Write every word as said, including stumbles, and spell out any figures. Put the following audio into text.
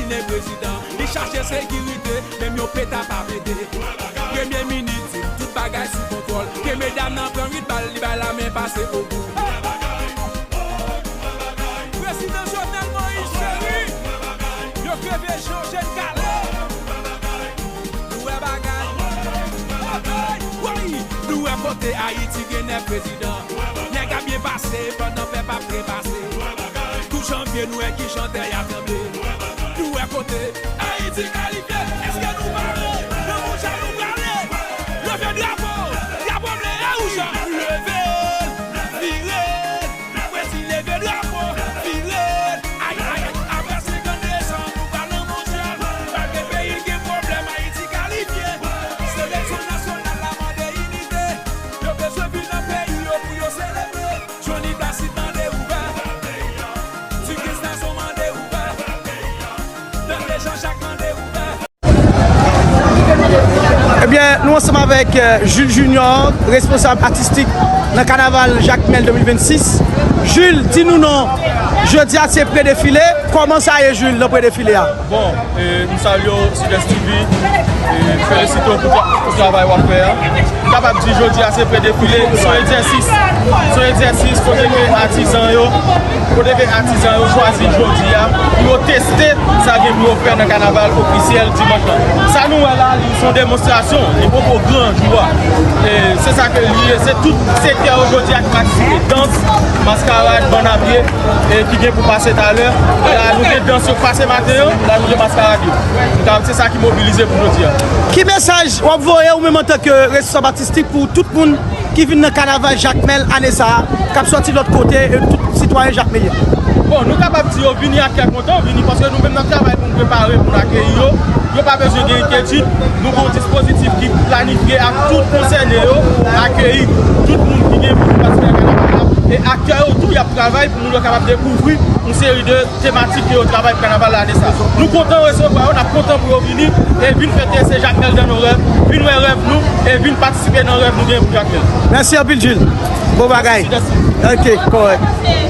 Prezidan, li chache sekirite, menm yon peta pa pete. Premye minis di l tout bagay sou kontwòl. Ke medam nan pran rit bal, li bay lamen pase Ogou. Prezidan Jovenel Moïse cheri, yo kreve jan jèn kale. Nou wè bagay. Woy! Nou wè kote Ayiti gen nèf prezidan. Nèg ap byen pase pandan pèp ap trepase. Tou janvye nou wè ki jan tè a tranble. Nou wè kote Ayiti kalifye. Èske nou pare? Nan mondyal nou prale. Leve drapo, drapo ble e wouj la. Leve l, vire l. Prezi leve drapo, vire l. Ay, ay, ay. Apre senkannde zan, nou pral nan mondyal. Malgre peyi n gen pwoblèm, Ayiti kalifye. Seleksyon nasyonal la mande inite. Yo bezwen vin nan peyi yo pou yo selebre. Johnny Black Seed mande ouvè. Ti Chris Nason mande ouvè. Dante Jean Jacques mande ouvè. Ebyen, nou ansanm avèk, euh, Jules Junior, responsab atistik nan kanaval Jakmèl de mil vennsis. Jules, di nou non, jodi a se pre-defile, kòman sa ye, Jules, nan pre-defile a? Bon, e, m salye w, Sud-Est T V, e, felisite w pou tra-, pou travay w ap fè a. M kapab di jodi a se pre-defile, se yon egzèsis. Se yon egzèsis kote ke atizan yo, kote ke atizan yo chwazi jodi a pou yo teste sa gen pou yo fè nan kanaval ofisyèl dimanch lan. Sa nou wè la, li se yon demonstrasyon, li poko gran jou a. E se sa ke li ye, se tout sektè yo jodi a ki patisipe, dans, maskarad, bann a pye, e ki gen pou pase talè. La, nou gen dans yo k pase maten an, la, nou gen maskarad yo. Donk, se sa ki mobilize pou jodi a. Ki mesaj w ap voye ou menm antanke responsab atistik pou tout moun ki vin nan kanaval Jakmèl ane sa a, k ap sòti lòt kote, e tout sitwayen jakmelyen? Bon, nou kapab di yo vini ak kè kontan, vini paske nou menm n ap travay pou n prepare, pou n akeyi yo. Yo pa bezwen gen enkyetid, nou gen yon dispozitif ki planifye ak tout konsène yo, akeyi tout moun ki gen pou patisipe nan kanaval la. E aktè yo tou, y ap travay pou moun yo kapab dekouvri yon seri de tematik ke yo travay pou kanaval la ane sa. Nou kontan resevwa yo, n ap kontan pou yo vini e vin fete se Jakmèl dans nos rêves, vin wè rèv nou e vin patisipe nan rèv nou gen pou Jakmèl. Mèsi anpil, Jules. Bon bagay. Ok, kòrèk.